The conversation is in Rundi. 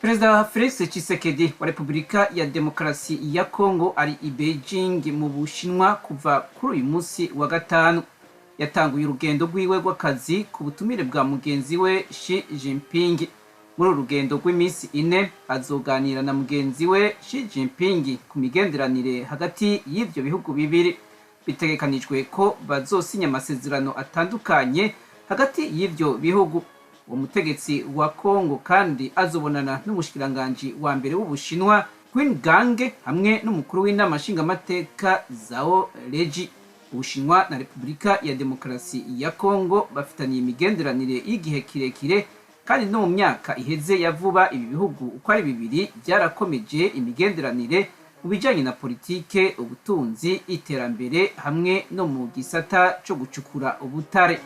Perezida Felix Tshisekedi wa Repubulika ya Demokarasi ya Kongo ari i Beijing mu Bushinwa kuva kuri uyu munsi wa gatanu. Yatanguye urugendo rwiwe rw'akazi ku butumire bwa mugenzi we Xi Jinping. Muri uru rugendo rw'iminsi 4 azoganira na mugenzi we Xi Jinping ku migenderanire hagati y'ivyo bihugu bibiri. Bitegekanijwe ko bazosinya amasezerano atandukanye hagati y'ivyo bihugu. Uwo mutegetsi wa Kongo kandi azobonana n'umushikiranganji wa mbere w'Ubushinwa Qin Gang hamwe n'umukuru w'inama nshingamateka Zhao Leji. Ubushinwa na Repubulika ya Demokarasi ya Kongo bafitaniye imigenderanire y'igihe kirekire, kandi no mu myaka iheze ya vuba ibi bihugu uko ari bibiri byarakomeje imigenderanire mu bijanye na politike, ubutunzi, iterambere hamwe no mu gisata co gucukura ubutare.